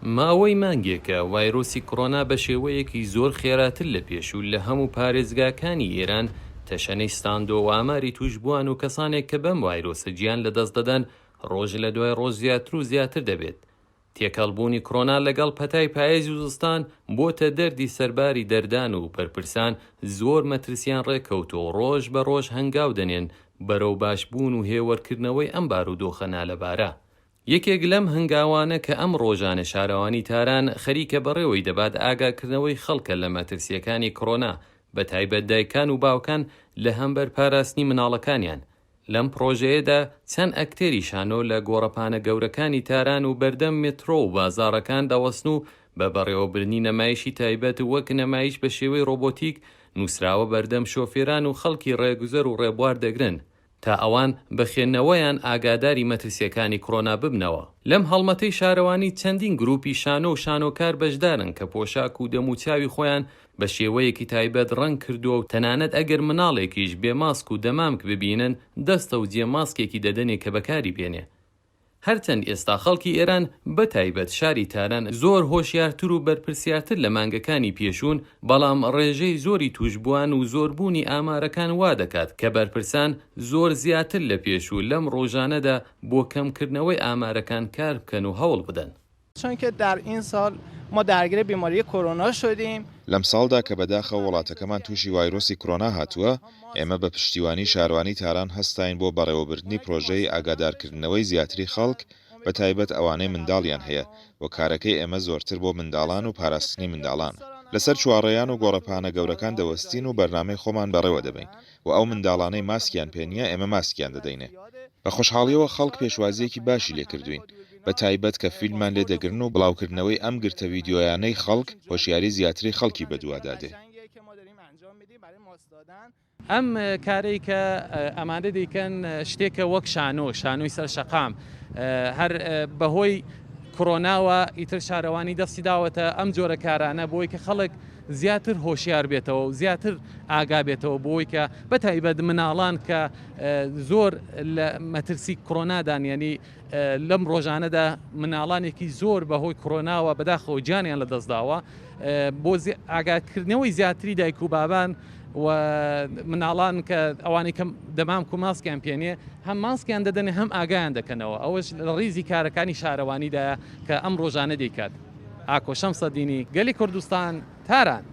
ماوەی مانگێکە ڤایرۆسی کڕۆنا بە شێوەیەکی زۆر خێراتر لە پێشوو لە هەموو پارێزگاکانی ئێران تەشەنەی ستاندووە و ئاماری تووشبووان و کەسانێک کە بەم ڤایرۆسە گیان لەدەست دەدەن ڕۆژ لە دوای ڕۆژ زیاتر و زیاتر دەبێت. تێکەڵبوونی کڕۆنا لەگەڵ پەتای پایز و زستان بۆتە دەردی سەرباری دەردان و بەرپرسان زۆر مەترسیان ڕێککەوتووە و ڕۆژ بە ڕۆژ هەنگاو دەنێن بەرەو باشبوون و هێوەرکردنەوەی ئەم بارودۆخە نالەبارە. یەکێک لەم هەنگاوانە کە ئەم ڕۆژانە شارەوانی تاران خەریکە بەڕێوەی دەبات ئاگاکردنەوەی خەڵکە لە مەترسییەکانی کڕۆنا بەتایبەت دایکان و باوکان لە هەمبەر پاراستنی منداڵەکانیان. لەم پڕۆژەیەدا چەند ئەکتەری شانۆ لە گۆڕەپانە گەورەکانی تاران و بەردەم مێترۆ و بازاڕەکان دەوەستن و بە بەڕێوەبردنی نەمایشی تایبەت وەک نەمایش بە شێوەی ڕۆبۆتیک نووسراوە بەردەم شۆفێران و خەڵکی ڕێگوزەر و ڕێبوار دەگرن تا ئەوان بە خوێندنەوەیان ئاگاداری مەترسییەکانی کڕۆنا ببنەوە. لەم هەڵمەتەی شارەوانی چەندین گرووپی شانۆ و شانۆکار بەشدارن کە پۆشاک و دەموچاوی خۆیان بە شێوەیەکی تایبەت ڕەنگ کردووە و تەنانەت ئەگەر مناڵێکیش بێ ماسک و دەمامک ببینن دەستە و جێ ماسکێکی دەدەنێ کە بەکاری بێنێ. هەرچەند ئێستا خەڵکی ئێران بە تایبەت شاری تاران زۆر هۆشیارتر و بەرپرسیارتر لە مانگەکانی پێشوون، بەڵام ڕێژەی زۆری تووشبووان و زۆربوونی ئامارەکان وا دەکات کە بەرپرسان زۆر زیاتر لە پێشوو لەم ڕۆژانەدا بۆ کەمکردنەوەی ئامارەکان کار بکەن و هەوڵ بدەن. چونکە در این سال ما درگیر بیماری کرونا شدیم. لەم ساڵدا کە بەداخەوە وڵاتەکەمان تووشی ڤایرۆسی کرۆنا هاتووە، ئێمە بە پشتیوانی شاروانی تاران هەستاین بۆ بەڕێوەبردنی پرۆژەی ئاگادارکردنەوەی زیاتری خەڵک بە تایبەت ئەوانەی منداڵیان هەیە و کارەکەی ئێمە زۆرتر بۆ منداڵان و پاراستنی منداڵانە. لەسەر چوارڕێیان و گۆڕەپانە گەورەکان دەوەستین و بەرنامەی خۆمان بەڕێوە دەبەین و ئەو منداڵانەی ماسکیان پێ نییە ئێمە ماسکیان دەدەینێ. بە خۆشحاڵییەوە خەڵک پێشوازییەکی باشی لێ کردووین، بە تایبەت کە فیلممان لێ دەگرن و بڵاوکردنەوەی ئەم گرتە ڤیدیۆیانەی خەڵک هۆشیاری زیاتری خەڵکی بەدوادا دێ. ئەم کارەی کە ئەمانە دەیکەن شتێکە وەک شانۆ، شانۆی سەر شەقام. هەر بەهۆی کۆرۆناوە ئیتر شارەوانی دەستی داوەتە ئەم جۆرە کارانە بۆی کە خەڵک زیاتر هۆشیار بێتەوە و زیاتر ئاگا بێتەوە بۆی کە بە تایبەت مناڵان کە زۆر لە مەترسی کۆرۆنادان یعنی لەم ڕۆژانەدا مناڵانێکی زۆر بەهۆی کۆرۆناوە بەداخەوە گیانیان لەدەستداوە بۆ ئاگاکردنەوەی زیاتری دایک و بابان و مناڵان کە ئەوانەی کە دەمامک و ماسکیان پێنێ هەم ماسکیان دەدەنێ هەم ئاگایان دەکەنەوە ئەوەش لە ڕیزی کارەکانی شارەوانیدایە کە ئەم ڕۆژانە دەیکات. ئاکۆ شەمسەدینی، گەلی کوردستان، تاران.